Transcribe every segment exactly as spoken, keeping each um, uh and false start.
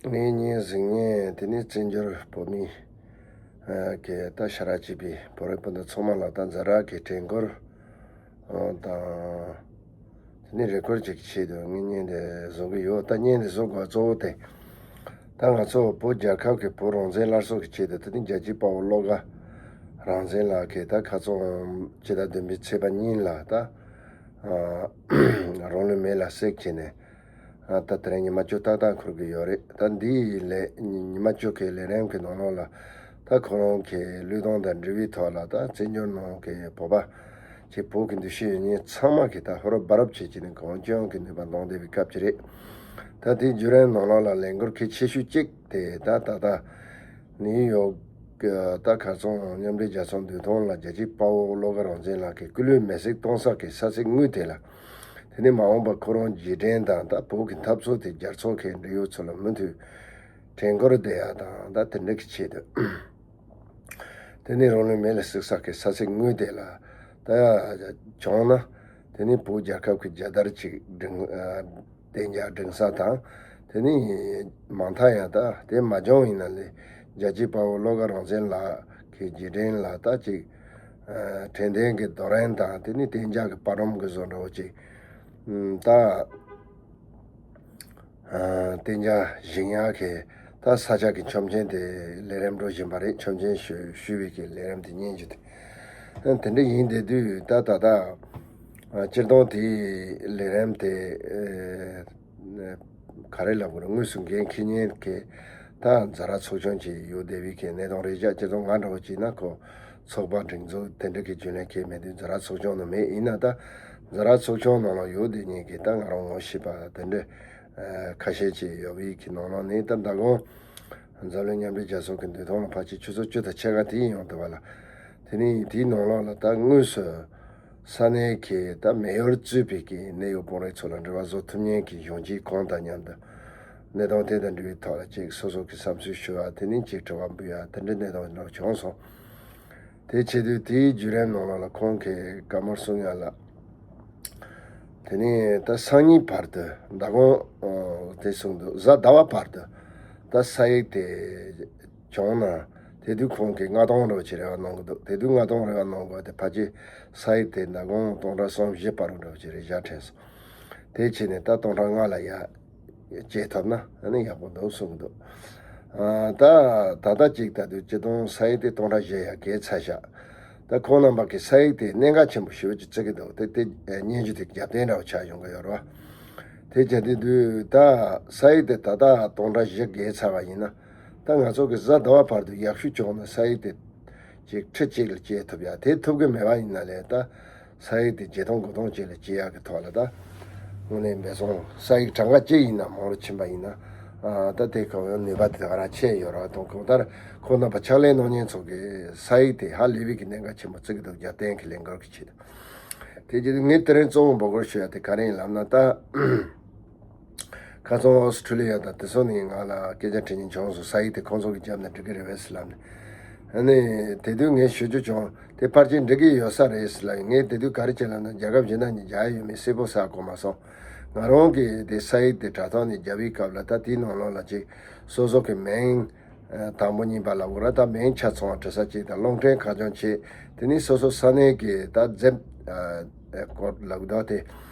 ངའི་བརྙན་གཟིགས་མཁན་དེ་ནི་བཙན་བྱོལ་བོད་མི་གི་ད་ཤ་ར་བྱེས་པའི་བོད་རིགས་སྤུན་ཟླ་ཚང་མ་ལ་ད་འཛིན་གྲྭ་གི་དྲན་སྐུལ་དང་དེ་ནི་རེ་སྐུལ་ཅིག་ཆེད་དུ་ངས་བརྙན་དེ་བཟོ་གི་ཡོད། ད་བརྙན་དེ་བཟོ་དགོས་གཙོ་བོ་དེ་ད་ང་ཚོ་བོད་རྒྱལ་ཁབ་ཀྱི་བོད་རང་བཙན་སླར་གསོ་གི་ཆེད་དུ་དེ་ནི་རྒྱལ་གཅེས་དཔའ་བོ་བློ་དགའ་རང་བཙན་ལགས་ཀྱིས་ད་ཁ་རྩང་ཕྱི་ཟླ་བདུན་པའི་ཚེས་པ་གཉིས་ལ་ད་རང་ལུས་མེ་ལ་བསྲེགས་བྱས་ནས། ད་དེ་རིང་ཉི་མ་བཅུ་ཏག་ཏག་འཁོར་གྱི་ཡོད་རེད། ད་འདིའི་ལས་ཉི་མ་བཅུ་གི་ལས་རིམ་གྱི་ནང་ལོགས་ལ་ད་ཁོ་རང་གི་བློས་གཏོང་དང་འབྲེལ་བའི་ཐོག་ལ་ད་བཙན་བྱོལ་ནང་གི་བོད་པ་ཅིག་བོད་ཀྱི་འདུ་ཤེས་ཡོད་མཁན་ཚང་མ་གིས་ད་ཧུར་རབ་བྱེད་ཀྱི་ནས་གང་བྱུང་གི་ནུས་པ་འདོན་བསྡད་པའི་སྐབས་ཅིག་རེད། ད་དེའི་བརྒྱུད་རིམ་ནང་ལོགས་ལ་ལས་འགུལ་གལ་ཆེ་ཤོས་གཅིག་དེ་ད་ད་ལྟ་ནིའུ་ཡོག་གི་ད་ཁ་རྩང་མཉམ་འབྲེལ་རྒྱལ་ཚོགས་མདུན་ཐང་ལ་རྒྱལ་གཅེས་དཔའ་བོ་བློ་དགའ་རང་བཙན་ལགས་ཀྱིས་སྐུ་ལུས་མེ་བསྲེགས་གཏོང་ས་གི་ས་ཚིགས་དངོས་དེ་ལ། དེ་ནས་མ་འོངས་པར་ཁོ་རང་རྗེས་དྲན་དང་ད་བོད་ཀྱི་འཐབ་རྩོད་དེ་རྒྱལ་ཚོགས་ཁའི་འབྲེལ་ཡོད་ཚོ་ལ་མུ་མཐུད་དྲན་སྐུལ་བསྡད་ཡ་དང་ད་དེ་འདྲ་གི་ཆེད་དུ། དེ་ནས་རང་ལུས་མེ་ལ་བསྲེགས་ས་གི་ས་ཚིགས་དངོས་དེ་ལ་ད་བྱུང་ན་དེ་ནས་བོད་རྒྱལ་ཁབ་ཀྱི་རྒྱལ་དར་ཅིག་བསྒྲེངས་ཨ་གདན་འཇགས་བསྒྲེངས་ས་དང་། དེ་ནས་མ་མཐའ་ཡང་ད་དེ་མ་བྱུང་ཡིན་ན་ལས་རྒྱལ་གཅེས་དཔའ་བོ་བློ་དགའ་རང་བཙན་ལགས་ཀྱི་རྗེས་དྲན་ལ་ད་ཅིག་ཨ་དྲན་རྟེན་གྱི་རྡོ་རིང་དང་དེ་ནས་གདན་འཇགས་ཀྱི་པར་སྒྲོམ་གྱི་བཟོ་འདྲ་བོ་ཅིག་ཨ་ད་ཨ་གདན་འཇགས་བཞེངས་ཡག་གི་ད་ས་ཆ་གི་ཆོག་མཆན་དེ་ལས་རིམ་འགྲོ་བཞིན་པ་རེད། ཆོག་མཆན་ཞུ་ཞུས་པའི་གི་ལས་རིམ་དེ་སྙན་རྒྱུ་དེ། ཨ་དེ་འདྲ་ཡིན་བསྡད་དུས་ད་ད་ལྟ་ཨ་སྤྱིར་བཏང་དེའི་ལས་རིམ་དེ་ཨ་ག་རེ་ལབ་དགོས་རེད། དངོས་སུ་འགན་འཁྱེར་མཁན་གྱི་ད་འཛིན་གྲྭ་ཚོགས་ཆུང་ཅིག་ཡོད་བསྡད་པའི་གི་གནས་སྟངས་རེད་བཞག་སྤྱིར་བཏང་ང་འདྲ་བོ་བྱས་ན་ཁོ་ཚོགས་པ་སྒྲིག་འཛུགས་དེ་འདྲ་གི་རྒྱུན་ལས་འཁེལ་མེད་དུས་འཛིན་གྲྭ་ཚོགས་ཆུང་ནང་མེད། ཡིན་ན་ད་འཛིན་གྲྭ་ཚོགས་ཆུང་ནང་ལ་ཡོད་བསྡད་མཁན་གྱི་ད་ང་རང་ངོ་ཤེས་པ་དེ་འདྲ་ཨ་ཁ་ཤས་ཅིག་ཡོད་པའི་གི་ནང་ལོགས་ནས་ད་མདང་དགོང་འཛམ་གླིང་མཉམ་འབྲེལ་རྒྱལ་ཚོགས་ཀྱི་མདུན་ཐང་ལ་ཕལ་ཆེར་ཆུ་ཚོད་བཅུ་དང་ཕྱེད་ཀ་དེ་ཡིན་ཡོང་འདུག་བ་ལ། དེ་ནས་དེའི་ནང་ལོགས་ལ་ད་དངོས་སུ་ས་གནས་ཀྱི་ད་མེ་ཡོར་གཙོས་པའི་གི་གནད་ཡོད་དཔོན་རིགས་ཚོ་ལ་འབྲེལ་བ་བཟོ་ཐུབ་མཁན་གྱི་གཞོན་སྐྱེས་ཁོང་དང་མཉམ་དུ་གནད་དོན་དེ་དང་འབྲེལ་བའི་ཐོག་ལ་ཅིག་སོ་སོ་གི་བསམ་ཚུལ་ཞུ་བ་དེ་ནས་ཅིག་དྲི་བ་འབུལ་ཡ་དེ་འདྲའི་གནད་དོན་འདྲ་བྱུང་སོང་། དེ་བྱེད་དུས་དེའི་བརྒྱུད་རིམ་ནང་ལོགས་ལ་ཁོང་གིས་བཀའ་མོལ་གསུང་ཡ་ལ། དེ་ནས་ད་སང་ཉིན་བར་དུ་མདང་དགོང་ཨ་དེ་གསུངས་འདུག་གཟའ་ཟླ་བ་བར་དུ་ད་ས་ཡིག་དེ་བྱུང་ན་དེ་དུས་ཁོང་གིས་མངགས་གཏོང་འདྲ་བོ་ཅིག་རེ་བ་གནང་གི་འདུག་དེ་དུས་མངགས་གཏོང་རེ་བ་གནང་དགོས་དེ་ཕལ་ཆེར་ས་ཡིག་དེ་མདང་དགོང་སྟོང་ཕྲག་གསུམ་བཞི་བར་དུ་འདྲ་བོ་ཅིག་རེ་བཞག་དྲན་སོང་། དེ་བྱས་ནས་ད་སྟོང་ཕྲག་ལྔ་ལ་ཡ། བྱེད་ཐུབ་ན་ཨ་ནི་ཡག་པོ་འདུག་གསུངས་འདུག་ཨ་ད་ད་ལྟ་ཅིག་ད་དུས་སྤྱི་བཏང་ས་ཡིག་དེ་སྟོང་ཕྲག་བཞི་ཡ་བརྒལ་ཚར་ཤག་ད་ཁོང་རྣམ་པ་གིས་ས་ཡིག་དེ་གནད་འགག་ཆེན་པོ་ཞེ་པོ་ཅིག་བརྩི་གི་འདུག་དེ་དེ་སྙན་ཞུ་དེ་རྒྱབ་རྟེན་འདྲ་བོ་ཆགས་ཡོང་གི་ཡོད་རེད་བ། དེ་བྱས་དུས་དུས་ད་ས་ཡིག་དེ་ད་ལྟ་སྟོང་ཕྲག་བཞི་བརྒལ་ཚར་བ་ཡིན་ན་ད་ང་ཚོ་གི་གཟའ་ཟླ་བ་བར་དུ་ཡག་ཤོས་བྱུང་ན་ས་ཡིག་དེ་ཅིག་ཁྲི་གཅིག་ལ་སྐྱེལ་ཐུབ་ཡ་དེ་ཐུབ་གི་མེད་པ་ཡིན་ན་ལས་ད། ས་ཡིག་དེ་བརྒྱད་སྟོང་དགུ་སྟོང་ཅིག་ལ་སྐྱེལ་ཡག་གི་ཐོག་ལ་ད་དངོས་གནས་འབད་བརྩོན་ས་ཡིག་གྲངས་ཀ་གཅིག་ཡིན་ན་མང་རུ་ཕྱིན་པ་ཡིན་ན་ཨ་ད་དེ་གང་ཡང་ནུས་པ་དེ་ག་རང་ཆེ་ཡོད་རེད་བ། དང་གང་ལྟར་ཁོང་རྣམ་པ་ཕྱག་ལས་གནང་མཁན་ཚོ་གིས་ས་ཡིག་དེ་ཧ་ལས་པའི་གི་གནད་འགག་ཆེན་པོ་བརྩི་གི་འདུག་རྒྱབ་རྟེན་གྱི་ལས་འགུལ་གྱི་ཆེད་དུ། དེ་བྱས་ཏེ་ངས་དེ་རིང་གཙོ་བོ་འབོད་སྐུལ་ཞུ་ཡ་དེ་ག་རེ་ཡིན་ལབ་ན་ད། ཁ་སང་ཨོ་སི་ཁྲུ་ལི་ཡ་དང་དེ་ཚོ་ནས་ང་ལ་སྐད་ཆ་དྲི་མཁན་བྱུང་སོང་། ས་ཡིག་དེ་ཁོང་ཚོ་གིས་བརྒྱབ་ན་འགྲིག་གི་རེད་པས་ལབ་ནས། ཨ་ནི་དེ་དུས་ངས་ཞུ་རྒྱུ་བྱུང་། དེ་ཕལ་ཆེར་འགྲིག་གི་ཡོད་ས་རེད་ཟེར་ལབ་ཡིན། ངས་དེ་དུས་ག་རེ་བྱས་ལབ་ན་རྒྱལ་ཁབ་གཞན་དག་ནས་རྒྱག་ཡོད་མེད་གསལ་པོ་གསལ་གོ་མ་སོང་། ང་རང་གིས་དེ་ས་ཡིག་དེ་དྲ་ཐོག་ནས་བརྒྱབ་པའི་སྐབས་ལ་ད་དེའི་ནང་ལོགས་ལ་ཅིག་སོ་སོ་གི་མིང་། དང་པོ་གཉིས་པ་ལ་འོ་ར་ད་མིང་ཆ་ཚང་བ་བྲི་ས་གཅིག་དང་རླུང་འཕྲིན་ཁ་བྱང་བྱས། དེ་ནས་སོ་སོ་ས་གནས་ཀྱི་ད་འཛེམ་སྐོར་ལབ་དོ་དེ་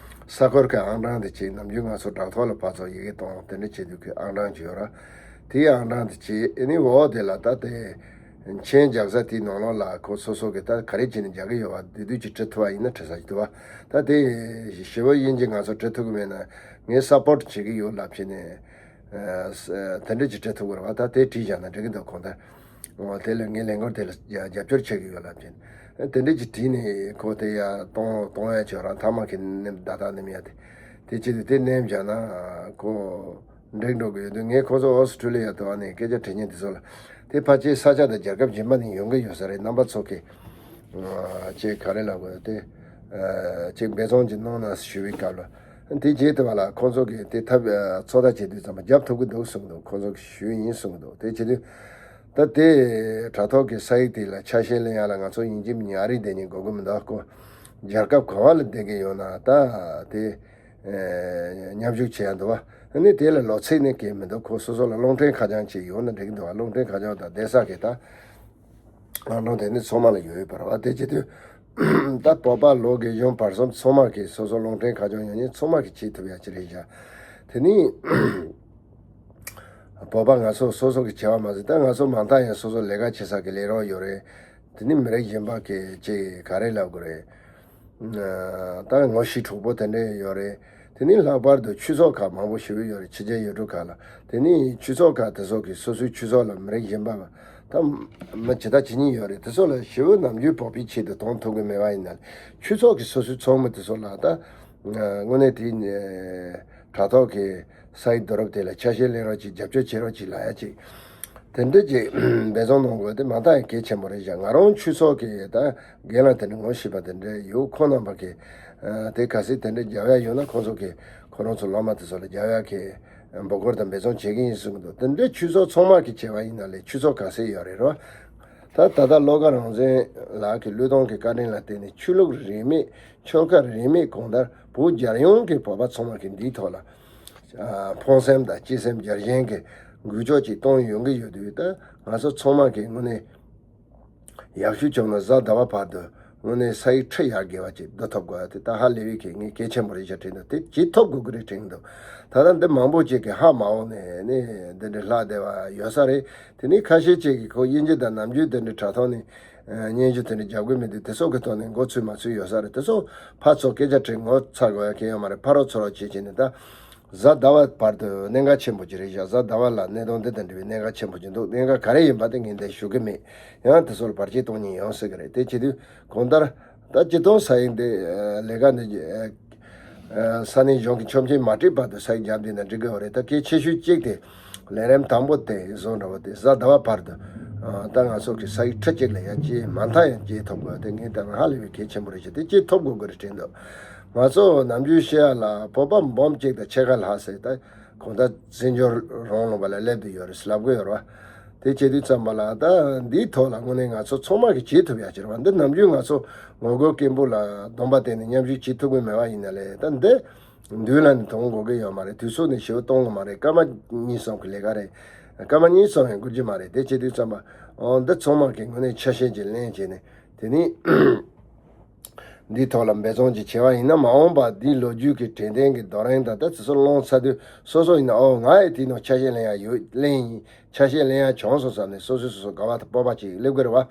ས་ཁུལ་གྱི་ཨང་གྲངས་དེ་གཅིག་ནམ་རྒྱུན་ང་ཚོ་བྲག་ཐོག་ལ་ཕར་ཚུར་ཡི་གེ་གཏོང་དེ་འདྲ་བྱེད་དུས་ཀྱི་ཨང་གྲངས་ཅིག་ཡོད་ར། དེའི་ཨང་གྲངས་དེ་གཅིག་ཨེ་ནི་འོ་དེ་ལ་ད་དེ་མཆན་རྒྱག་ས་དེའི་ནང་ལོགས་ལ་ཁོ་སོ་སོ་གི་ད་ག་རེ་བྱས་ནས་རྒྱག་གི་ཡོད་པ་དེ་དུས་ཀྱི་བྲི་ཐུབ་པ་ཡིན་ན་བྲི་ས་ཅིག་འདུག་བ། ད་དེ་ཞེ་པོ་དབྱིན་ཇི་ང་ཚོ་བྲི་ཐུབ་ཀྱི་མེད་ན་ངས་སཔོར་ཊི་བྱེད་ཀྱི་ཡོད་ལབ་བྱས་ནས། ཨ་ས་དེ་འདྲ་ཅིག་བྲི་ཐུབ་ཀྱི་རེད་བ། ད་དེ་བྲིས་བཞག་ན་འགྲིག་གི་འདུག་ཁོང་ད། འོ་དེ་ལ་ངས་ལས་འགུལ་དེ་ལ་རྒྱབ་རྒྱབ་སྐྱོར་བྱེད་ཀྱི་ཡོད་ལབ་བྱས། ཨ་དེ་འདྲ་ཅིག་བྲིས་ནས་ཁོ་དེ་ཡ་གཏོང་གཏོང་ཡ་བྱོས་རང་ཐ་མག་གི་ནེམ་བརྡ་རྟགས་ནེམ་ཡ་དེ། དེ་བྱེད་དུས་དེ་ནེམ་བཞག་ན་ཁོ་འགྲིག་འགྲོ་གི་ཡོད་དུས་ངས་ཁོ་ཚོ་ཨོ་སི་ཁྲུ་ལི་ཡ་དུ་བ་ནས་སྐད་ཆ་དྲི་མཁན་དེ་ཚོ་ལ་དེ་ཕལ་ཆེར་ས་ཆ་དང་རྒྱལ་ཁབ་གཞན་པ་ནས་ཡོང་གི་ཡོད་ས་རེད། རྣམ་པ་ཚོ་གི་ཨ་ཅིག་ག་རེ་ལབ་དགོས་དེ་ཨ་ཅིག་འབད་བརྩོན་ཅིག་གནང་ན་ཞུ་བའི་སྐབས་ལ། དེ་རྗེས་དུ་བ་ལ་ཁོང་ཚོ་གིས་དེ་ཐབས་ཚོད་ལྟ་བྱེད་དུས་ཙམ་པ་རྒྱབ་ཐུབ་ཀྱི་འདུག་གསུངས་འདུག་ཁོང་ཚོ་གིས་ཞུས་ཡིན་གསུངས་འདུག་དེ་བྱེད་དུས་ད་དེ་དྲ་ཐོག་གི་ས་ཡིག་དེ་ལ་ཆ་ཤས་ལེན་ཡ་ལ་ང་ཚོ་ཡིན་གཅིག་མིན་གཉིས་ཨ་རི་བསྡད་མཁན་དགོས་ཀྱི་མི་འདུག་ཁོ་རྒྱལ་ཁབ་ག་བ་ལ་བསྡད་ཀྱི་ཡོད་ན་ད་དེ་མཉམ་ཞུགས་བྱེད་ཡ་འདུག་བ། ཨ་ནི་དེ་ལ་ལོ་ཚིགས་ནི་གལ་མི་འདུག་ཁོ་སོ་སོ་ལ་རླུང་འཕྲིན་ཁ་བྱང་ཅིག་ཡོད་ན་འགྲིག་འདུག་རླུང་འཕྲིན་ཁ་བྱང་དང་བསྡད་ས་གི་ད་ཨ་ནོ་དེ་ནི་ཚང་མ་ལ་ཡོད་ཡོད་པ་རེད་བ། དེ་བྱེད་དུས་ད་བོད་པ་ལོ་རྒས་གཞོན་བར་གསུམ་ཚང་མ་གི་སོ་སོ་རླུང་འཕྲིན་ཁ་བྱང་ཡོད་ནི་ཚང་མ་གི་བྱེད་ཐུབ་ཡ་ཅི་རེད་བཞག་དེ་ནི་བོད་པ་ང་ཚོ་སོ་སོ་གི་བྱ་བ་མ་ཟད་ད་ང་ཚོ་མ་མཐའ་ཡང་སོ་སོ་ལས་ཀ་བྱེད་ས་གི་ལས་རོགས་ཡོད་རེད། དེ་ནི་མི་རིགས་གཞན་པ་གི་ཅིག་ག་རེ་ལབ་དགོས་རེད། ད་ངོ་ཤེས་གྲོགས་པོ་དེ་འདྲས་ཡོད་རེད། དེ་ནི་ལྷག་པར་དུ་ཆོས་ཚོགས་ཁག་མང་པོ་ཞེ་པོ་ཡོད་རེད། ཕྱི་རྒྱལ་ཡུལ་གྲུ་ཁག་ལ། དེ་ནི་ཆོས་ཚོགས་ཁག་དེ་ཚོ་གིས་སོ་སོའི་ཆོས་ཚོགས་ལ་མི་རིགས་གཞན་པ་ད་མི་ཇི་ལྟ་ཇི་སྙེད་ཡོད་རེད། དེ་ཚོ་ལ་ཞེ་པོ་ནམ་རྒྱུན་བོད་པའི་ཆེད་དུ་གཏོང་ཐུབ་ཀྱི་མེད་པ་ཡིན་ན། ཆོས་ཚོགས་ཀྱིས་སོ་སོའི་ཚོགས་མི་དེ་ཚོ་ལ་ད་དངོས་གནས་དེ་དྲ་ཐོག་གི་སའི་རྡོ་རབ་དེ་ལ་ཆ་ཤས་ལེན་རོགས་གྱིས། རྒྱབ་སྐྱོར་བྱེད་རོགས་གྱིས་ལབ་ཡ་ཅིག་དེ་འདྲ་ཅིག་འབད་བརྩོན་གནང་དགོས་དེ་མ་མཐའ་ཡང་གལ་ཆེན་པོ་རེད་བཞག་ང་རང་ཆོས་ཚོགས་ཀྱི་ད་རྒན་ལགས་དེ་འདྲ་ངོ་ཤེས་པ་དེ་འདྲ་ཡོད། ཁོང་རྣམ་པ་གིས་དེ་ག་སྲིད་དེ་འདྲ་རྒྱབ་ཡ་ཡོད་ན་ཁོང་ཚོ་གིས་ཁོ་རང་ཚོ་སློབ་མ་དེ་ཚོ་ལ་རྒྱབ་ཡ་གི་འབོད་སྐུལ་དང་འབད་བརྩོན་བྱེད་ཀྱི་ཡིན་གསུངས་འདུག་དེ་འདྲའི་ཆོས་ཚོགས་ཚང་མ་གིས་བྱས་པ་ཡིན་ན་ལས་ཆོས་ཚོགས་ག་ཚད་ཡོད་རེད་རོ། ད་ད་ལྟ་བློ་དགའ་རང་བཙན་ལགས་ཀྱི་བློས་གཏོང་གི་བཀའ་དྲིན་ལ་བརྟེན་ནས་ཆོས་ལུགས་རིས་མེད་ཆོལ་ཁ་རིས་མེད་གང་ལྟར་བོད་རྒྱལ་ཡོངས་ཀྱི་བོད་པ་ཚང་མ་གིས་འདིའི་ཐོག་ལ་ཕངས་སེམས་དང་གཅེས་སེམས་རྒྱལ་ཞེན་གྱི་འགུལ་སྐྱོད་ཅིག་གཏོང་ཡོང་གི་ཡོད་དུས། ད་ང་ཚོ་ཚང་མ་གིས་དངོས་གནས་ཡག་ཤོས་བྱུང་ན་གཟའ་ཟླ་བ་བར་དུ་དངོས་གནས་ས་ཡི་ཁྲི་ཡར་རྒྱས་པ་ཅིག་བསྡུ་ཐུབ་དགོས་ཡ་དེ་ད་ཧ་ལས་པའི་གལ་ངས་གལ་ཆེན་པོ་རེད་ཤག་དྲན་འདུག་དེ་བྱེད་ཐུབ་དགོས་ཀྱི་རེད་དྲན་འདུག་ད་ལྟ་འདི་མང་པོ་ཅིག་གིས་ཧ་མ་གོ་ནས་ནི་འདི་འདྲའི་ལྷག་བསྡད་པ་ཡོད་ས་རེད། དེ་ནས་ཁ་ཤས་ཅིག་གིས་ཁོ་དབྱིན་ཇི་དང་ནམ་རྒྱུན་འདི་འདྲའི་དྲ་ཐོག་ནས་སྙན་ཞུ་དེ་འདྲ་རྒྱག་གི་མི་འདུག་དེ་ཚོ་གི་ཐོག་ནས་མགོ་ཚོས་མ་ཚོས་ཡོད་ས་རེད། དེ་ཚོ་ཕར་ཚུར་སྐད་ཆ་དྲིས་ངོ་ཚ་དགོས་ཡ་གང་ཡང་མ་རེད། ཕར་རོགས་ཚུར་རོགས་བྱེད་བྱེད་ནས་ད། གཟའ་ཟླ་བ་བར་དུ་གནད་འགག་ཆེན་པོ་ཅིག་རེད་བཞག་གཟའ་ཟླ་བ་ལ་གནད་དོན་འདི་དང་འབྲེལ་བའི་གནད་འགག་ཆེན་པོ་ཅིག་འདུག་གནད་འགག་ག་རེ་ཡིན་པ་དེ་ངས་འདིར་ཞུ་གི་མེད། ཡང་དེ་ཚོར་བར་ཆད་གཏོང་མཁན་ཡོང་སྲིད་ཀྱི་རེད། དེ་བྱེད་དུས་གང་ལྟར་ད་སྤྱིར་བཏང་ས་ཡིག་འདི་ལས་ཀ་འདི་ས་གནས་གཞུང་གི་ཆོག་མཆན་མ་སྤྲད་བར་དུ་ས་ཡིག་བརྒྱབ་བསྡད་ན་འགྲིག་གི་ཡོད་རེད། ད་གལ་ཆེ་ཤོས་གཅིག་དེ་ལས་རིམ་དང་པོ་དེ་བཟོ་འདྲ་བོ་དེ་གཟའ་ཟླ་བ་བར་དུ་ད་ང་ཚོ་གི་ས་ཡིག་ཁྲི་གཅིག་ལ་ཡང་སྐྱེལ་མ་མཐའ་ཡང་སྐྱེལ་ཐུབ་དགོས་དེ་ངས་ལྟ་ན་ཧ་ལས་པའི་གལ་ཆེན་པོ་རེད་ཤག་དེ་སྐྱེལ་ཐུབ་དགོས་ཀྱི་རེད་དྲན་འདུག་ང་ཚོ་ནམ་རྒྱུན་བཤད་ཡ་ལ་བོད་པ་འབུམ་གཅིག་དང་ཕྱེད་ཀ་ལྷག་ཟེར། ད་གང་ལྟར་བཙན་བྱོལ་རང་ལུང་པ་ལ་སླེབས་བསྡད་ཡོད་རེད་ལབ་གི་ཡོད་རེད་བ། དེ་བྱེད་དུས་ཙམ་པ་ལ་ད་འདིའི་ཐོག་ལ་དངོས་གནས་ང་ཚོ་ཚང་མ་གིས་བྱེད་ཐུབ་ཡ་ཅིག་རེད་བ། འདི་ནམ་རྒྱུན་ང་ཚོ་ངོ་རྒོལ་སྐད་འབོད་ལ་སྡོམ་པ་བཏང་ནས་མཉམ་ཞུགས་བྱེད་ཐུབ་ཀྱི་མེད་པ་ཡིན་ན་ལས་ད་འདི་མདུན་ལ་ནི་གཏོང་དགོས་ཀྱི་ཡོད་མ་རེད། དུས་ཚོད་ནི་ཞེ་པོ་གཏོང་དགོས་མ་རེད། སྐར་མ་གཉིས་གསུམ་གྱི་ལས་ཀ་རེད། སྐར་མ་གཉིས་གསུམ་ཡང་འགོར་གྱི་མ་རེད། དེ་བྱེད་དུས་ཙམ་པ་འོ་འདི་ཚང་མ་གིས་དངོས་གནས་ཆ་ཤས་ཅིག་ལེན་བྱས་ནས་དེ་ནི། འདིའི་ཐོག་ལ་འབད་བརྩོན་ཅིག་བྱས་པ་ཡིན་ན་མ་འོངས་པ་འདིའི་ལོ་རྒྱུས་ཀྱི་དྲན་རྟེན་གྱི་རྡོ་རིང་དང་ད་དེ་ཚོ་སློང་ཚར་དུས་སོ་སོ་ཡིན་ན་ཨོ་ང་ཡི་དེའི་ནང་ཆ་ཤས་ལེན་ཡ་ཡོད་ལེན་ཡིན་ཆ་ཤས་ལེན་ཡ་བྱུང་སོང་བསམ་ནས་སོ་སོས་སོ་སོ་དགའ་བ་དང་སྤོབས་པ་ཅིག་སླེབས་ཀྱི་རེད་བ།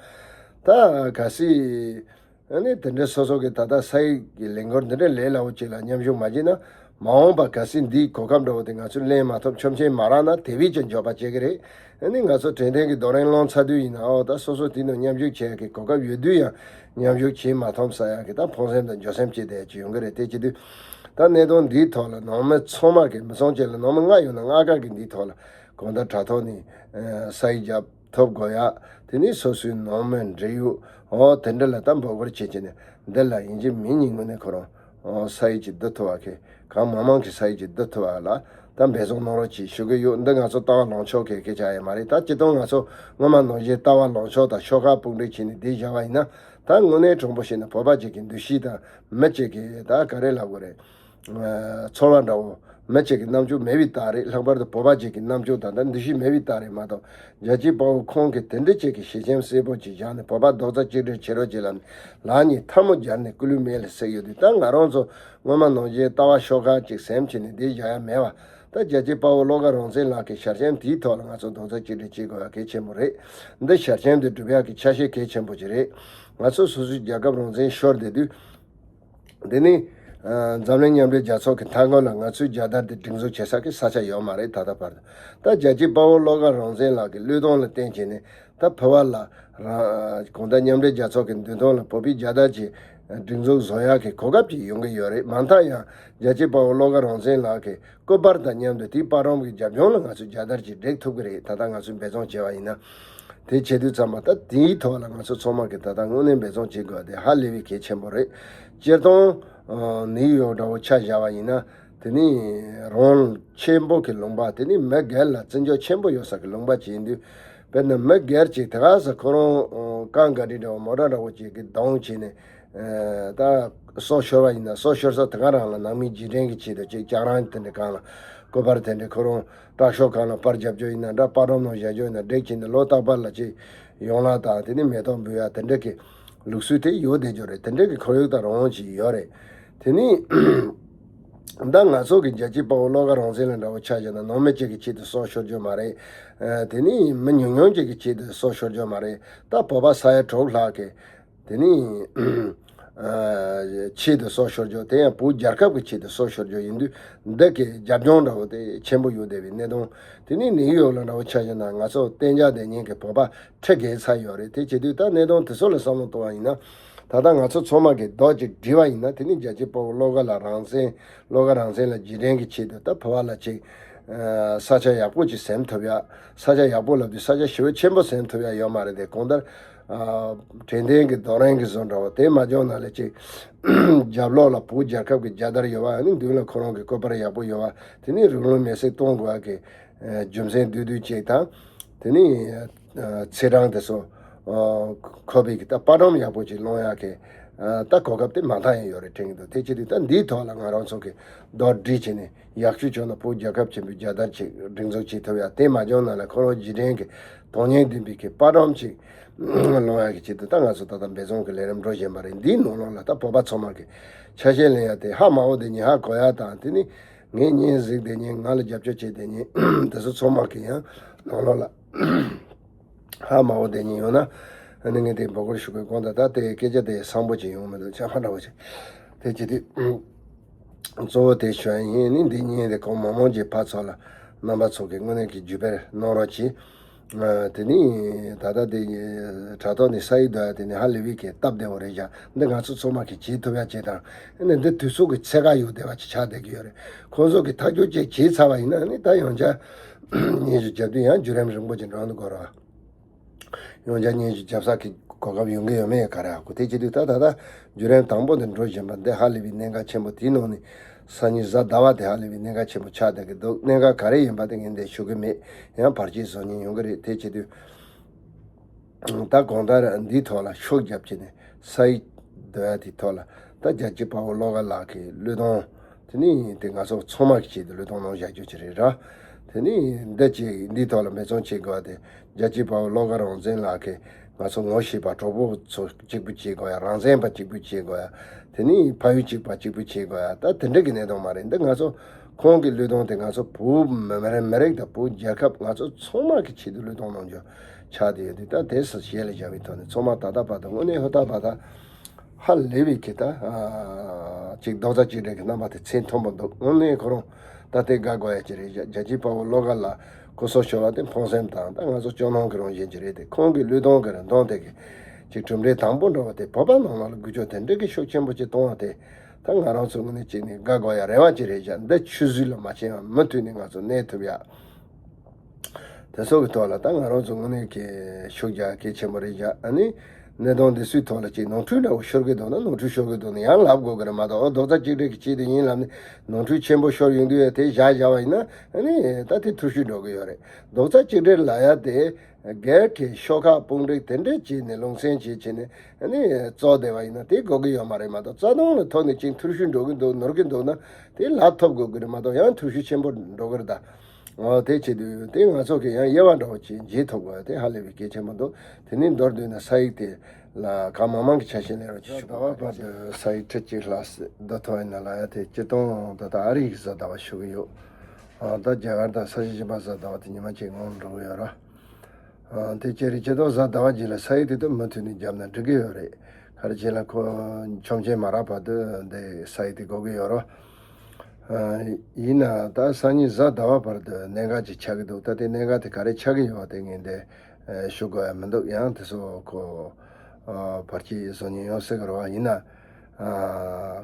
ད་གལ་སྲིད་ཨ་ནི་དེ་འདྲའི་སོ་སོ་གི་ད་ལྟ་ས་ཡིག་གི་ལས་འགུལ་འདི་འདྲའི་ལས་སླ་བོ་ཅིག་ལ་མཉམ་ཞུགས་མ་བྱས་ན་མ་འོངས་པ་གལ་སྲིད་འདིའི་གོ་སྐབས་འདྲ་བོ་དེ་ང་ཚོས་ལེན་མ་ཐུབ་ཆོག་མཆན་མ་རག་ན་དེ་བས་ཀྱང་འགྱོད་པ་སྐྱེ་གི་རེད། ཨ་ནི་ང་ཚོ་དྲན་རྟེན་གྱི་རྡོ་རིང་སློང་ཚར་དུས་ཡིན་ན་ཨོ་ད་སོ་སོ་དེའི་ནང་མཉམ་ཞུགས་བྱེད་ཡག་གི་གོ་སྐབས་ཡོད་དུས་ཡང་མཉམ་ཞུགས་བྱེད་མ་ཐུབ་ས་ཡག་གི་ད་ཕངས་སེམས་དང་འགྱོད་སེམས་སྐྱེ་བསྡད་ཡག་ཅིག་ཡོང་གི་རེད། དེ་བྱེད་དུས་ད་གནད་དོན་འདིའི་ཐོག་ལ་ནང་མི་ཚང་མ་གི་མི་ཚང་གཅིག་ལ་ནང་མི་ལྔ་ཡོད་ན་ལྔ་ཀ་གི་འདིའི་ཐོག་ལ་གང་ལྟར་དྲ་ཐོག་ནས་ཨ་ས་ཡིག་བརྒྱབ་ཐུབ་དགོས་ཡག་དེ་ནས་སོ་སོའི་ནང་མི་འབྲེལ་ཡོད་ཨོ་དེ་འདྲ་ལ་ད་འབོད་སྐུལ་བྱེད་བྱེད་ནས་འདི་ལ་ཡིན་གཅིག་མིན་གཉིས་ངོས་ནས་ཁོ་རང་ཨོ་ས་ཡིག་ཅིག་བསྡུ་ཐུབ་པ་གི་གང་མང་མང་གི་ས་ཡིག་ཅིག་བསྡུ་ཐུབ་པ་ལ་ད་འབད་བརྩོན་གནང་རོགས་གྱིས་ཞུ་གི་ཡོད། འདི་ང་ཚོ་ལྟ་བ་ལངས་ཕྱོགས་གི་སྐད་ཆ་ཡང་མ་རེད། ད་སྤྱིར་བཏང་ང་ཚོ་སྔོན་མ་ནང་བཞིན་ལྟ་བ་ལངས་ཕྱོགས་དང་ཤོག་ཁག་དཔུང་སྒྲིག་བྱས་ནས་བསྡད་བཞག་པ་ཡིན་ན་ད་དངོས་གནས་དྲང་པོ་བཤད་ན་བོད་པ་ཅིག་གི་འདུ་ཤེས་དང་མི་ཅིག་གི་ད་ག་རེ་ལབ་དགོས་རེད། ཚོར་བ་འདྲ་བོ་མི་གཅིག་གི་རྣམ་འགྱུར་མེད་པའི་རྟགས་རེད། ལྷག་པར་དུ་བོད་པ་གཅིག་གི་རྣམ་འགྱུར་དང་ད་འདུ་ཤེས་མེད་པའི་རྟགས་རེད་མ་གཏོགས་རྒྱལ་གཅེས་དཔའ་བོ་ཁོང་གིས་དེ་འདྲ་གཅིག་གི་ཞལ་ཆེམས་གསལ་པོ་ཅིག་བཞག་ནས་བོད་པ་རྡོག་རྩ་གཅིག་སྒྲིལ་བྱེད་རོགས་གྱིས་ལབ་ནས་ལག་གཉིས་ཐལ་མོ་སྦྱར་ནས་སྐུ་ལུས་མེ་ལ་བསྲེགས་ཡོད་དུས་ད་ང་རང་ཚོ་སྔོན་མ་ནང་བཞིན་ལྟ་བ་ཤོག་ཁག་ཅིག་ཟིན་བྱས་ནས་འདིར་བཞག་ཡ་མེད་པ། ད་རྒྱལ་གཅེས་དཔའ་བོ་བློ་དགའ་རང་བཙན་ལགས་ཀྱི་ཞལ་ཆེམས་དེའི་ཐོག་ལ་ང་ཚོ་རྡོག་རྩ་གཅིག་སྒྲིལ་བྱེད་དགོས་པ་གལ་ཆེན་པོ་རེད། འདི་ཞལ་ཆེམས་དེ་སྒྲུབ་ཡག་གི་ཆ་ཤས་གལ་ཆེན་པོ་ཅིག་རེད། ང་ཚོ་སོ་སོའི་རྒྱལ་ཁབ་རང་བཙན་ཤོར་བསྡད་དུས། དེ་ནི་ཨ་འཛམ་གླིང་མཉམ་འབྲེལ་རྒྱལ་ཚོགས་ཀྱི་མཐའ་འཁོར་ལ་ང་ཚོའི་རྒྱལ་དར་དེ་སྒྲེང་འཛུགས་བྱེད་ས་གི་ས་ཆ་ཡོད་མ་རེད། ད་ལྟ་བར་དུ་ད་རྒྱལ་གཅེས་དཔའ་བོ་བློ་དགའ་རང་བཙན་ལགས་ཀྱི་བློས་གཏོང་ལ་བརྟེན་བྱས་ནས་ད་བོད་པ་ལ་རང་གང་ལྟར་མཉམ་འབྲེལ་རྒྱལ་ཚོགས་ཀྱི་མདུན་ཐང་ལ་བོད་པའི་རྒྱལ་དར་གྱི་སྒྲེང་འཛུགས་བཟོ་ཡག་གི་གོ་སྐབས་ཅིག་ཡོང་གི་ཡོད་རེད། མ་མཐའ་ཡང་རྒྱལ་གཅེས་དཔའ་བོ་བློ་དགའ་རང་བཙན་ལགས་ཀྱི་སྐུ་པར་དང་མཉམ་དུ་དེའི་པར་སྒྲོམ་གྱི་རྒྱབ་ལྗོངས་ལ་ང་ཚོས་རྒྱལ་དར་ཅིག་བསྒྲིགས་ཐུབ་ཀྱི་རེད། ད་ལྟ་ང་ཚོས་འབད་བརྩོན་བྱས་པ་ཡིན་ན། དེ་བྱེད་དུས་ཙམ་པ་ད་དེའི་ཐོག་ལ་ང་ཚོ་ཚང་མ་གིས་ད་ལྟ་དངོས་གནས་འབད་བརྩོན་བྱེད་དགོས་པ་དེ་ཧ་ལས་པའི་གལ་ཆེན་པོ་རེད། སྤྱིར་བཏང་ནིའུ་ཡོག་འདྲ་བོ་ཆ་བཞག་པ་ཡིན་ན་དེ་ནི་རང་ཆེན་པོ་གི་ལུང་པ་དེ་ནི་མི་སྒེར་ལ་བརྩི་འཇོག་ཆེན་པོ་ཡོད་ས་གི་ལུང་པ་ཅིག་ཡིན་དུས། དཔེར་ན་མི་སྒེར་གྱིས་དེ་ག་ས་ཁོ་རང་རྐང་ག་རི་འདྲ་བོ་མོ་ཊ་འདྲ་བོ་ཅིག་གི་གདོང་བྱས་ནས་ད་སྲོག་ཤོར་བ་ཡིན་ན་སྲོག་ཤོར་ས་དེ་ག་རང་ལ་ནང་མིའི་རྗེས་དྲན་གྱི་ཆེད་དུ་ཅིག་ལྕགས་རང་དེ་འདྲ་གང་ལ་ སྐུ་པར་དེ་འདྲའི་ཁོ་རང་དྲག་ཤོས་གང་ལ་པར་རྒྱབ་རྒྱུ་ཡིན་ན་འདྲ། པར་སྒྲོམ་ནང་བཞག་རྒྱུ་ཡིན་ན་འགྲིག་བྱས་ནས་ལོ་རྟག་པར་ལ་ཅིག་ཡོང་ལ་དང་དེ་ནས་མེ་ཏོག་འབུལ་ཡ་དེ་འདྲ་གི་ལུགས་སྲོལ་དེ་ཡོད་བསྡད་རྒྱུ་རེད། དེ་འདྲ་གི་ཁོར་ཡུག་དང་རང་དབང་ཅིག་ཡོད་རེད། དེ་ནས་ད་ང་ཚོ་གི་རྒྱལ་གཅེས་དཔའ་བོ་བློ་དགའ་རང་བཙན་ལ་འདྲ་བོ་ཆ་བཞག་ན་ནང་མི་གཅིག་གི་ཆེད་དུ་སྲོག་ཤོར་རྒྱུ་མ་རེད། ཨ། དེ་ནས་མི་ཉུང་ཉུང་གཅིག་གི་ཆེད་དུ་སྲོག་ཤོར་རྒྱུ་མ་རེད། ད་བོད་པ་ས་ཡ་དྲུག་ལྷག་གི་དེ་ནས་ཨ་ཆེད་དུ་སྲོག་ཤོར་རྒྱུ་དེ་ཡང་བོད་རྒྱལ་ཁབ་ཀྱི་ཆེད་དུ་སྲོག་ཤོར་རྒྱུ་ཡིན་དུས། འདི་གི་རྒྱབ་ལྗོངས་འདྲ་བོ་དེ་ཆེན་པོ་ཡོད་བསྡད་པའི་གནས་སྟངས། དེ་ནས་ནིའུ་ཡོག་ལ་འདྲ་བོ་ཆ་བཞག་ན་ང་ཚོ་གཏན་འཇགས་བསྡད་མཁན་གྱི་བོད་པ་ཁྲི་བརྒལ་ཚར་ཡོད་རེད། དེ་བྱེད་དུས་ད་གནས་སྟངས་དེ་ཚོ་ལ་བསམ་བློ་གཏོང་བ་ཡིན་ན། ད་ལྟ་ང་ཚོ་ཚང་མ་གིས་རྡོག་གཅིག་སྒྲིལ་བ་ཡིན་ན། དེ་ནི་རྒྱལ་གཅེས་དཔའ་བོ་བློ་དགའ་ལ་རང་བཙན། བློ་དགའ་རང་བཙན་ལ་རྗེས་དྲན་གྱི་ཆེད་དུ་ད་བོད་པ་ལ་ཅིག་ཨ་ས་ཆ་ཡག་པོ་ཅིག་ཟིན་ཐུབ་ཡ། ས་ཆ་ཡག་པོ་ལབ་དུས་ས་ཆ་ཞེ་པོ་ཆེན་པོ་ཟིན་ཐུབ་ཡ་ཡོད་མ་རེད། དེ་གང་ལྟར་ཨ་དྲན་རྟེན་གྱི་རྡོ་རིང་གི་བཟོ་འདྲ་བོ་དེ་མ་འཇོག་ན་ལས་ཅིག་རྒྱབ་ལོགས་ལ་བོད་རྒྱལ་ཁབ་ཀྱི་རྒྱལ་དར་ཡོད་པ། ཨ་ནི་མདུན་ལ་ཁོ་རང་གི་སྐུ་པར་ཡག་པོ་ཡོད་པ། དེ་ནི་རུ་ལུང་མེ་བསྲེགས་གཏོང་དགོས་པ་གི་ཨ་རྒྱུ་མཚན་བསྡུས་བསྡུས་ཅིག་དང་། དེ་ནི་ཨ་ཚེས་གྲངས་དེ་ཚོ་ཨ་ཁོ་པའི་གི་ད་པར་སྒྲོམ་ཡག་པོ་ཅིག་སློང་ཡག་གི་ཨ་ད་གོ་སྐབས་དེ་མ་མཐའ་ཡང་ཡོད་རེད་དྲན་གྱི་འདུག་དེ་བྱེད་དུས་ད་འདིའི་ཐོག་ལ་ང་རང་ཚོ་གི་རྡོག་སྒྲིལ་བྱས་ནས་ཡག་ཤོས་བྱུང་ན་བོད་རྒྱལ་ཁབ་ཆེན་པོའི་རྒྱལ་དར་ཅིག་སྒྲེང་འཛུགས་བྱེད་ཐུབ་ཡ། དེ་མ་བྱུང་ན་ལ་ཁོ་རང་རྗེས་དྲན་གྱི་དོན་སྙིང་ལྡན་པའི་གི་པར་སྒྲོམ་ཅིག་སློང་ཡག་གི་ཆེད་དུ་ད་ང་ཚོ་ད་ལྟ་འབད་བརྩོན་གྱི་ལས་རིམ་འགྲོ་བཞིན་པ་རེད། འདིའི་ནང་ལོགས་ལ་ད་བོད་པ་ཚང་མ་གི་ཆ་ཤས་ལེན་ཡ་དེ་ཧ་མ་གོ་དེ་ཉིད་ཧ་གོ་ཡ་དང་། དེ་ནི་ངས་བརྙན་གཟིགས་དེ་ཉིད་ང་ལ་རྒྱབ་སྐྱོར་བྱེད་དེ་ཉིད་དེ་ཚོ་ཚང་མ་གི་ཡང་ནང་ལོགས་ལ་ཧ་མ་གོ་དེ་ཉིད་ཡོང་ན། ཨ་ནི་ངས་དེ་འབོད་སྐུལ་ཞུ་དགོས། དགོངས་དག་ད་དེ་སྐད་ཆ་དེ་བཟང་པོ་ཅིག་ཡོང་མི་འདུག་ཆ་མ་འདྲ་བོ་ཅིག་དེ་བྱེད་དུས། གཙོ་བོ་དེ་ཞུ་ཡ་ཡིན། ནི་འདི་གཉིས་དེ་གང་མང་མང་ཅིག་ཕར་ཚུར་ལ་རྣམ་པ་ཚོ་གི་དངོས་གནས་ཀྱི་བརྒྱུད་སྤེལ་གནང་རོགས་གྱིས། ཨ་དེ་ནི་ད་ལྟ་དེ་དྲ་ཐོག་ནས་ས་ཡིག་བསྡུ་ཡ་དེ་ནི་ཧ་ལས་པའི་གི་སྟབས་བདེ་བོ་རེད་བཞག་འདི་ང་ཚོ་ཚང་མ་གིས་བྱེད་ཐུབ་ཡ་བྱེད་དང་། ཨ་ནི་འདི་དུས་ཚོད་ཀྱི་ཚད་བཀག་ཡོད་བསྡད་པ་ཅིག་ཆགས་བསྡད་ཀྱི་ཡོད་རེད། ཁོང་ཚོ་གིས་ཐག་གཅོད་ཅིག་བྱས་ཚར་བ་ཡིན་ན། ཨ་ནི་ད་ཡང་བསྐྱར་སྙན་ཞུ་བརྒྱབ་དུས་ཡང་བརྒྱུད་རིམ་རིང་པོ་ཅིག་འགྲོ་འདུག་གོ་ར། ཡང་བསྐྱར་སྙན་ཞུ་རྒྱབ་ས་གི་གོ་སྐབས་ཡོང་གི་ཡོད་མེད་ག་རེ་ཧ་གོ། དེ་བྱེད་དུས་ད་ད་ལྟ་བརྒྱུད་རིམ་དང་པོ་འདི་འགྲོ་བཞིན་པ་འདི་ཧ་ལས་པའི་གནད་འགག་ཆེན་པོ། དེའི་ནང་ནས་སང་ཉིན་གཟའ་ཟླ་བ་དེ་ཧ་ལས་པའི་གནད་འགག་ཆེན་པོ་ཆགས་བསྡད་ཀྱི་འདུག་གནད་འགག་ག་རེ་ཡིན་པ་དེ་ངས་འདིར་ཞུ་གི་མེད། ཡང་བར་ཆད་བཟོ་མཁན་ཡོང་གི་རེད། དེ་བྱེད་དུས་ད་གང་ལྟར་འདིའི་ཐོག་ལ་ཤུགས་རྒྱབ་བྱས་ནས་ས་ཡིག་བསྡུ་ཡ་དེའི་ཐོག་ལ་ད་རྒྱལ་གཅེས་དཔའ་བོ་བློ་དགའ་ལགས་ཀྱི་བློས་གཏོང་། དེ་ནི་དེ་ང་ཚོ་ཚང་མ་གི་ཆེད་དུ་བློས་གཏོང་གནང་བཞག་རྒྱུ་ཅིག་རེད་ར། དེ་ནི་འདི་ཅིག་འདིའི་ཐོག་ལ་འབད་བརྩོན་བྱེད་དགོས་པ་དེ། རྒྱལ་གཅེས་དཔའ་བོ་བློ་དགའ་རང་བཙན་ལགས་ཀྱིས་ང་ཚོ་ངོ་ཤེས་པ་གྲོགས་པོ་ཚོ་གཅིག་པུ་བྱེད་དགོས་ཡ། རང་བཙན་པ་གཅིག་པུ་བྱེད་དགོས་ཡ། དེ་ནི་ཕ་ཡུལ་གཅིག་པ་གཅིག་པུ་བྱེད་དགོས་ཡ། ད་དེ་འདྲ་གི་གནས་སྟངས་མ་རེད། འདི་ང་ཚོ་ཁོང་གི་བློས་གཏོང་དེ་ང་ཚོ་བོད་མི་མི་རིགས་མི་རིགས་དང་བོད་རྒྱལ་ཁབ་ང་ཚོ་ཚང་མ་གི་ཆེད་དུ་བློས་གཏོང་གནང་རྒྱུ་ཆགས་བསྡད་ཡོད་དུས། ད་དེ་ཚོ་ཞལ་ལ་བཞག་པའི་ཐོག་ནས་ཚང་མ་ད་ལྟ་བར་དུ་དངོས་གནས་ཧུར་ཐག་བར་ཐག་ཧ་ལས་པའི་གི་ད་ཨ་ཅིག་རྡོག་རྩ་གཅིག་སྒྲིལ་གྱི་རྣམ་པ་དེ་མཚན་མཐོན་པོ་འདུག་དངོས་གནས་ཁོ་རང་ད་དེ་དགའ་དགོས་ཡ་ཅིག་རེད། རྒྱ་རྒྱལ་གཅེས་དཔའ་བོ་བློ་དགའ་ལགས་སྐུ་སྲོག་ཤོར་བ་དེ་ཕངས་སེམས་དང་ད་ང་ཚོ་སྐྱོ་སྣང་གི་རང་བཞིན་ཅིག་རེད་དེ། ཁོང་གི་བློས་གཏོང་གི་རིན་ཐང་དེ་གི་ཅིག་གྲུབ་འབྲས་དང་པོ་འདྲ་བ་དེ་བོད་པ་ནང་ལོགས་ལ་འགུལ་སྐྱོད་དེ་འདྲ་གི་ཤུགས་ཆེན་པོ་ཅིག་གཏོང་བ་དེ་ད་ང་རང་ཚོ་དངོས་གནས་ཅིག་ནས་དགའ་དགོས་ཡ་རེ་བ་ཅིག་རེད་བཞག་འདི་ཆུད་ཟོས་ལ་མ་ཕྱིན་པ་མུ་མཐུད་ནས་ང་ཚོ་གནས་ཐུབ་ཡ། དེ་ཚོ་གི་ཐོག་ལ་ད་ང་རང་ཚོ་དངོས་གནས་ཀྱི་ཤུགས་རྒྱག་གལ་ཆེན་པོ་རེད་བཞག་ཨ་ནི་གནད་དོན་འདི་ཚོའི་ཐོག་ལ་ཅིག་ནོར་འཁྲུལ་འདྲ་བོ་ཤོར་གི་འདུག་ན་ནོར་འཁྲུལ་ཤོར་གི་འདུག་ན་ཡང་ལབ་དགོས་གི་རེད་མ་གཏོགས། ཨོ་རྡོག་རྩ་གཅིག་སྒྲིལ་གྱི་ཆེད་དུ་ཡིན་ལབ་ནས་ནོར་འཁྲུལ་ཆེན་པོ་ཤོར་ཡོང་དུས་ཡ་དེ་བཞག་བཞག་པ་ཡིན་ན་ཨ་ནི་ད་དེ་འཐུར་ཞིག་འགྲོ་གི་ཡོད་རེད། རྡོག་རྩ་གཅིག་སྒྲིལ་ལབ་ཡ་དེ་སྒེར་གྱི་ཤོག་ཁག་དཔུང་སྒྲིག་དེ་འདྲས་བྱས་ནས་ལུང་ཚན་བྱས་བྱས་ནས་ཨ་ནི་བཙོག་བསྡད་པ་ཡིན་ན་དེ་དགོས་གི་ཡོད་མ་རེད་མ་གཏོགས། རྩ་དོན་ལ་ཐོག་ནས་ཅིག་འཐུར་ཞིག་འགྲོ་གི་འདུག་ནོར་གི་འདུག་ན་དེ་ལབ་ཐུབ་དགོས་གི་རེད་མ་གཏོགས་ཡང་འཐུར་ཞིག་ཆེན་པོ་འགྲོ་གི་རེད་ད། ཨོ་དེ་བྱེད་དུས་དེ་ང་ཚོ་གི་ཡང་དབྱེ་བ་འདྲ་བོ་ཅིག་འབྱེད་ཐུབ་དགོས་དེ་ཧ་ལས་པའི་གལ་ཆེན་པོ་འདུག་དེ་ནས་མདོར་བསྡུས་ན་ས་ཡིག་དེ་ལ་གང་མང་མང་གི་ཆ་ཤས་ལེན་རོགས་ཅིག་ཞུ། ཟླ་བ་བར་དུ་ས་ཡིག་ཁྲི་གཅིག་ལྷག་བསྡུ་ཐུབ་ཡིན་ན་ལ་ཡ་དེ་སྤྱིར་བཏང་ད་ལྟ་ཨ་རི་ཡི་གཟའ་ཟླ་བ་ཞུ་གི་ཡོད། ཨ་ད་རྒྱ་གར་དང་ས་ཆ་གཞན་པ་གཟའ་ཟླ་བ་དེ་ཉི་མ་གཅིག་སྔོན་འགྲོ་གི་ཡོད་ར། ཨ་དེ་ཅི་རེད། སྤྱིར་བཏང་གཟའ་ཟླ་བ་རྗེས་ལ་ས་ཡིག་དེ་ད་མུ་མཐུད་ནས་བརྒྱབ་ན་འགྲིག་གི་ཡོད་རེད། ག་རེ་བྱས་ལ་ཁོ་ཆོག་མཆན་མ་རག་བར་དུ་འདི་ས་ཡིག་དེ་དགོས་ཀྱི་ཡོད་རེད། ཨ་ཡིན་ན་ད་སང་ཉིན་གཟའ་ཟླ་བ་བར་དུ་གནད་འགག་ཅིག་ཆགས་ཀྱི་འདུག་ད་དེ་གནད་འགག་དེ་ག་རེ་ཆགས་ཀྱི་ཡོད་པ་དེ་ངས་འདི་ཨ་ཞུ་དགོས་ཡ་མི་འདུག་ཡང་དེ་ཚོ་ཁོ་ཨ་བར་ཆད་བཟོ་མཁན་ཡོང་སྲིད་ཀྱི་རེད་བ། ཡིན་ན་ཨ་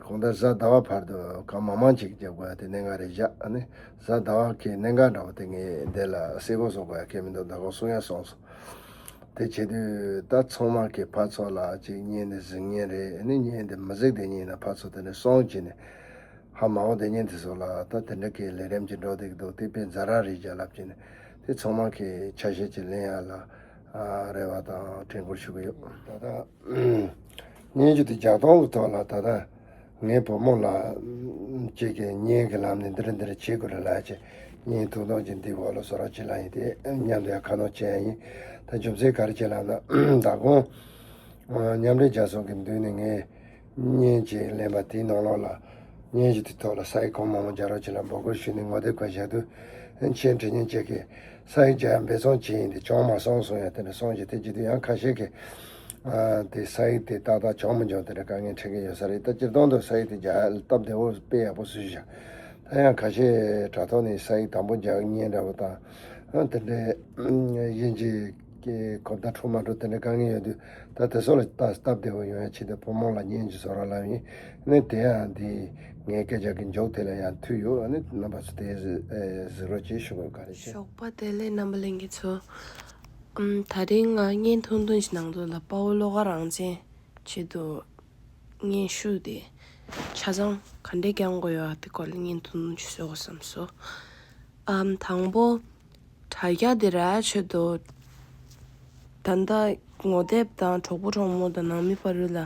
གང་ལྟར་གཟའ་ཟླ་བ་བར་དུ་གང་མང་མང་ཅིག་རྒྱབ་དགོས་ཡ་དེ་གནད་འགག་རེད་བཞག་ཨ་ནི་གཟའ་ཟླ་བ་གི་གནད་འགག་འདྲ་བོ་དེ་ངས་འདི་ལ་གསལ་པོ་བཟོ་དགོས་ཡ་གལ་མི་འདུག་ད་གོང་གསུང་ཡ་སོང་སོང་། དེ་བྱེད་དུས་ད་ཚང་མ་གི་ཕར་ཚུར་ལ་ཅིག་བརྙན་འདི་གཟིགས་མཁན་རེད། ཨ་ནི་བརྙན་འདི་མི་གཟིགས་དེ་ཉིད་ནས་ཕར་ཚུར་དེ་འདྲ་སོང་བྱས་ནས་ཧ་མ་གོ་དེ་བརྙན་དེ་ཚོ་ལ་ད་དེ་འདྲ་གི་ལས་རིམ་ཅིག་འགྲོ་བསྡད་ཀྱི་འདུག་དེ་དཔེ་ཛ་དྲག་རེད་བཞག་ལབ་བྱས་ནས་དེ་ཚང་མ་གི་ཆ་ཤས་ཅིག་ལེན་ཡ་ལ་ཨ་རེ་བ་དང་དྲན་སྐུལ་ཞུ་གི་ཡོད། ད་ལྟ་སྙན་ཞུ་དེ་རྒྱག་སྟངས་ཀྱི་ཐོག་ལ་ད་ལྟ་ ངའི་བུ་མོ་ལ་ཅིག་གི་བརྙན་གྱི་ལམ་ནས་འདི་འདྲ་འདི་འདྲ་བྱེད་དགོས་རེད་ལབ་བྱས། བརྙན་ཐུང་ཐུང་ཅིག་འདིའི་འོག་ལ་བཟོ་རོགས་བྱེད་ལབ་ཡིན། དེ་མཉམ་དུ་ཡང་ཁ་སྣོན་བྱས་ཡིན། ད་རྒྱུ་མཚན་ག་རེ་བྱས་ལབ་ན། ད་གོང་མཉམ་འབྲེལ་རྒྱལ་ཚོགས་ཀྱི་མདུན་ནས་ངས་བརྙན་ཅིག་ལེན་པ་དེའི་ནང་ལོགས་ལ། བརྙན་ཞིག་དེ་ཐོག་ལ་ས་ཡིག་གང་མང་མང་སྦྱར་རོགས་བྱེད་ལ་འབོད་སྐུལ་ཞུས་ནས་ངོ་དེབ་ཁ་བཞག་དུས། མཆན་འབྲི་མཁན་ཅིག་གིས་ས་ཡིག་སྦྱར་ཡ་འབད་བརྩོན་བྱས་ཡིན། དེ་བྱུང་མ་སོང་གསུང་ཡ་དེ་འདྲ་གསུངས་བྱས། དེ་བྱེད་དུས་ཡང་ཁ་ཤས་ཀྱིས་ཨ་དེ་ས་ཡིག་དེ་ཏག་ཏག་བྱུང་མི་བྱུང་དེ་འདྲ་དཀའ་ངལ་འཕྲད་ཀྱི་ཡོད་ས་རེད། ད་སྤྱིར་བཏང་དུ་ས་ཡིག་དེ་སྦྱར་སྟབས་བདེ་བོ་དཔེ་ཡག་པོ་བཟོས་བཞག་ད་ཡང་ཁ་ཤས་དྲ་ཐོག་ནས་ས་ཡིག་དང་པོ་སྦྱར་མཁན་འདྲ་བོ་དང་། ཨ་དེ་འདྲའི་དབྱིན་ཇི་གི་གོ་བརྡ་འཕྲོད་མ་འཕྲོད་དེ་འདྲ་དཀའ་ངལ་ཡོད་དུས། ད་དེ་ཚོ་ལ་ད་སྟབས་བདེ་བོ་ཡོང་ཡ་ཆེད་དུ་བུ་མོ་ལ་བརྙན་ཅིག་བཟོ་རོགས་ལབ་ཡིན། ནི་དེ་ཡང་འདི་ངའི་སྐད་ཆ་གི་མཇུག་དེ་ལ་ཡང་མཐུད་ཡོད། ཨ་ནི་རྣམ་པ་ཚོ་དེ་གཟིགས་གཟིགས་རོགས་གྱིས། ཞུ་དགོས་ག་རེ་བྱས། ཞོགས་པ་བདེ་ལེགས་རྣམ་པ་ལྷན་རྒྱས་ཚོ། ཨམ་ད་རིང་ང་བརྙན་ཐུང་ཐུང་ཞིག་ནང་དུ་ལ་དཔའ་བོ་བློ་དགའ་རང་བཙན་ཆེད་དུ་སྙན་ཞུ་དེ་ཆ་ཚང་ག་འདྲས་བསྐྱང་དགོས་ཡོད་དེ་སྐོར་ལ་བརྙན་ཐུང་ཐུང་ཞིག་བཟོ་དགོས་བསམ་སོང་། ཨམ་དང་པོ། དྲ་རྒྱ་དེ་ར་ཆེད་དུ། ད་ལྟ་ངོ་དེབ་དང་གྲོགས་པོ་གྲོགས་མོ་དང་ནང་མི་བར་རུ་ལ་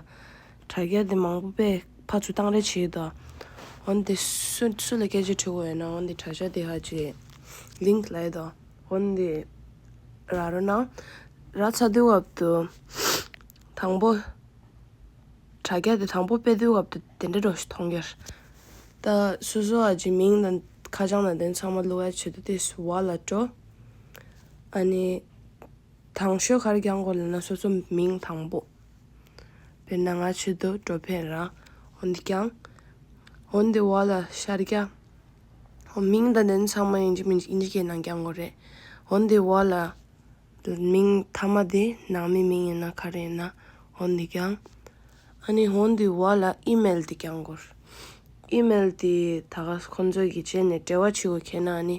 དྲ་རྒྱ་དེ་མང་པོ་པས་ཕར་ཚུར་བཏང་རེས་བྱེད་དོ། འོན་ཏེ་སུ་སུ་ལ་སྐད་ཆ་དྲི་དགོས་ཡོད་ན་འོན་ཏེ་དྲ་རྒྱ་དེ་ཧ་ཅེ་ལིང་ལ་ཡོད་དོ། འོན་ཏེ་ར་རོ་ན་ར་ཚ་དུས་བབ་ཏུ་དང་པོ། དྲ་རྒྱ་དེ་དང་པོ་སྤེལ་དུས་སྐབས་དུ་དེ་འདྲ་འགྲོ་ཞིག་མཐོང་རྒྱུར། ད་སོ་སོ་ཨ་ཅེ་མིང་དང་ཁ་བྱང་དང་དེ་ཚང་མ་བླུག་ཡ་ཆེད་དུ་དེ་སུ་བ་ལ་འགྲོ། ཨ་ནི། དང་ཤོས་ག་རེ་རྒྱག་དགོས་ལབ་ན་སོ་སོ་མིང་དང་པོ། དཔེར་ན་ང་ཆེད་དུ་འགྲོ་ཕན་ར། འོན་ཏེ་ཀྱང་། འོན་ཏེ་བ་ལ་ཤར་རྒྱ། འོ་མིང་དང་དེ་ཚང་མ་ཡིན་གཅིག་མིན་གཅིག་ཨིན་ཇི་སྐད་ནང་རྒྱག་དགོས་རེད། འོན་ཏེ་བ་ལ། མིང་མཐའ་མ་དེ་ནང་མི་མིང་ཡིན་ན་ག་རེ་ཡིན་ན་འོན་ཏེ་ཀྱང་། ཨ་ནི་འོན་ཏེ་བ་ལ་ཨི་མེལ་དེ་རྒྱག་དགོས། ཨི་མེལ་དེ་ད་ག་ཁོང་ཚོ་གི་བྱས་ནས་འབྲེལ་བ་བྱེད་དགོས་ཁེལ་ན་ཨ་ནི།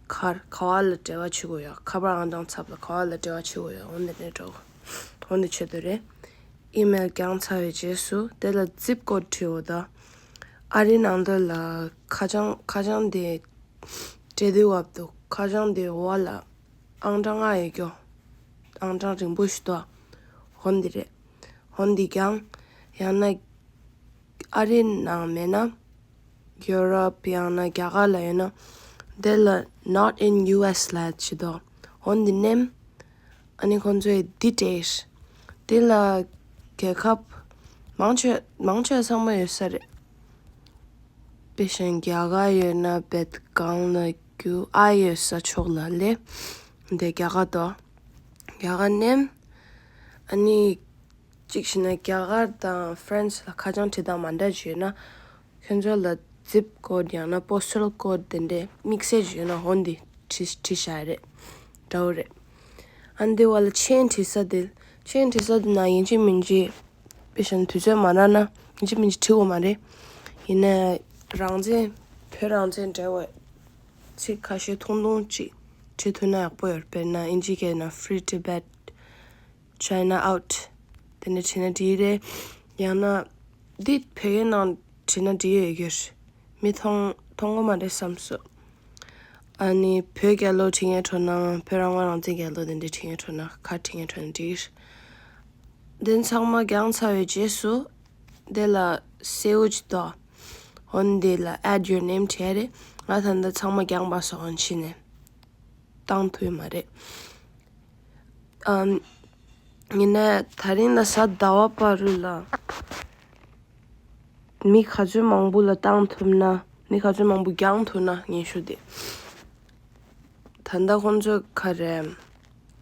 གར་ག་བ་ལ་འབྲེལ་བ་བྱེད་དགོས་ཡོད། ཁ་པར་ཨང་གྲངས་ཚབ་ལ་ག་བ་ལ་འབྲེལ་བ་བྱེད་དགོས་ཡོད། འོན་ཏེ་ནས་འགྲོ། འོན་ཏེ་ཆེད་དུ་རེད། ཨི་མེལ་བཀང་ཚར་བའི་རྗེས་སུ་དེ་ལ་ཛིབ་ཀོཌ་བྲིའོ་ད། ཨ་རིའི་ནང་དུ་ལ་ཁ་བྱང་ཁ་བྱང་དེ་སྤྲད་དུས་བབ་ཏུ་ཁ་བྱང་དེ་འོག་ལ་ཨང་གྲངས་ལྔ་ཡོད་རྒྱུ། ཨང་གྲངས་རིང་པོ་ཞིག་འདུག་འོན་ཏེ་རེད། འོན་ཏེ་ཀྱང་ཡང་ན། ཨ་རིའི་ནང་མེད་ན། ཡོ་རོབ་ཡང་ན་རྒྱ་གར་ལ་ཡོད་ན། དེ་ལ་not in U S ལབ་ཅིག་འདུག་འོན་ཏེ་མནན། ཨ་ནི་ཁོང་ཚོས་འདི་སྤྲད། དེ་ལ་རྒྱལ་ཁབ་མང་ཆེ་མང་ཆེ་ཚང་མ་ཡོད་ས་རེད། དཔེ་བཞིན་རྒྱ་གར་ཡོད་ན་བེད་གང་ལ་རྒྱུ་ཨ་ཡོད་ས་ཕྱོགས་ལ་ལས། འདི་རྒྱ་གར་དོ། རྒྱ་གར་མནན། ཨ་ནི། གཅིག་བྱས་ན་རྒྱ་གར་དང་ཧྥ་རན་སི་ལ་ཁ་བྱང་བྲིས་སྟངས་མ་འདྲ་ཅིག་ཡོད་ན། ཁྱོད་ཚོ་ལ་ཛིབ་ཀོཌ་ཡང་ན་པོ་སི་ཊལ་ཀོཌ་དེ་འདྲའི་དམིགས་བསལ་ཅིག་ཡོད་ན་འོན་ཏེ་བྲིས་བྲིས་བཞག་ཡ་རེད། འདྲ་བོ་རེད། ཨ་འདི་བ་ལ་མཆན་བྲིས་ས་དེ་མཆན་བྲིས་ས་དེ་ན་ཡིན་གཅིག་མིན་གཅིག་དཔེ་བཞིན་དུས་ཚོད་མ་རག་ན་ཡིན་གཅིག་མིན་གཅིག་བྲིས་དགོས་མ་རེད། ཡིན་ན་རང་བཙན་བོད་རང་བཙན་འབྲེལ་བའི་ཚིག་ཁ་ཤས་ཐུང་ཐུང་ཅིག་བྲིས་ཐུབ་ན་ཡག་པོ་ཡོད། དཔེར་ན་ཨིན་ཇི་སྐད་ནང་Free Tibet China out དེ་འདྲ་བྲིས་ན་འགྲིག་རེད། ཡང་ན་འདི་བོད་སྐད་ནང་བྲིས་ན་འགྲིག་ཡོད་ཀྱི་རེད། མི་མཐོང་མཐོང་གི་མ་རེད་བསམ་སོང་། ཨ་ནི་བོད་རྒྱལ་ལོ་བྲིས་མཁན་འཕྲོ་ན་བོད་རང་དབང་རང་བཙན་རྒྱལ་ལོ་དེ་འདྲ་བྲིས་མཁན་འཕྲོ་ན་ག་བྲིས་མཁན་འཕྲོ་ན་འགྲིག་གི་རེད། དེ་ཚང་མ་བཀང་ཚར་བའི་རྗེས་སུ་དེ་ལ་སེའུ་ཅིག་འདུག་འོན་དེ་ལ་add your name བྲིས་རེད། ང་ད་ལྟ་ཚང་མ་བཀང་པ་སོང་ཕྱིན་ནས་བཏང་ཐུབ་ཡོད་མ་རེད། ཨམ། ཡིན་ནའི་ད་རིང་ལ་གཟའ་ཟླ་བ་བར་དུ་ལ་མི་ག་ཚོད་མང་པོ་ལ་བཏང་ཐུབ་ན་མི་ག་ཚོད་མང་པོ་བཀང་ཐུབ་ན་སྙན་ཞུ་དེ། ད་ལྟ་ཁོང་ཚོས་ག་རེ།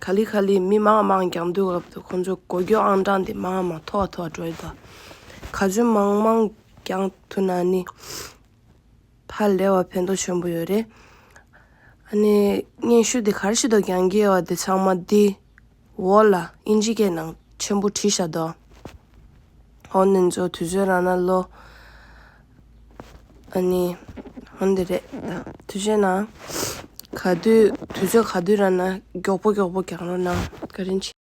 ག་ལེ་ག་ལེ་མི་མང་མང་བཀང་དུས་སྐབས་དུ་ཁོང་ཚོའི་འགོ་སྐྱོད་ཨང་གྲངས་དེ་མང་མང་མཐོ་བ་མཐོ་བ་འགྲོ་ཡི་འདུག་ག་ཚོད་མང་མང་བཀང་ཐུབ་ན་ནི། ཧ་ལས་པ་ཕན་ཐོགས་ཆེན་པོ་ཡོད་རེད། ཨ་ནི་སྙན་ཞུ་དེ་ག་རེ་བྱེད་དུ་རྒྱང་གི་ཡོད་པ་དེ་ཚང་མ་འདི་འོག་ལ་ཨིན་ཇི་སྐད་ནང་ཆེན་པོ་བྲིས་བཞག་འདུག་འོ་ནི་ཚོ་དུས་ཚོད་རག་ན་ལོ། ཨ་ནི་འོ་འདི་རེད། དུས་ཚོད་ན་ག་དུས་དུས་ཚོད་ག་དུས་རག་ན་མགྱོགས་པོ་མགྱོགས་པོ་རྒྱག་རོགས་གནང་། བཀའ་དྲིན་ཆེ།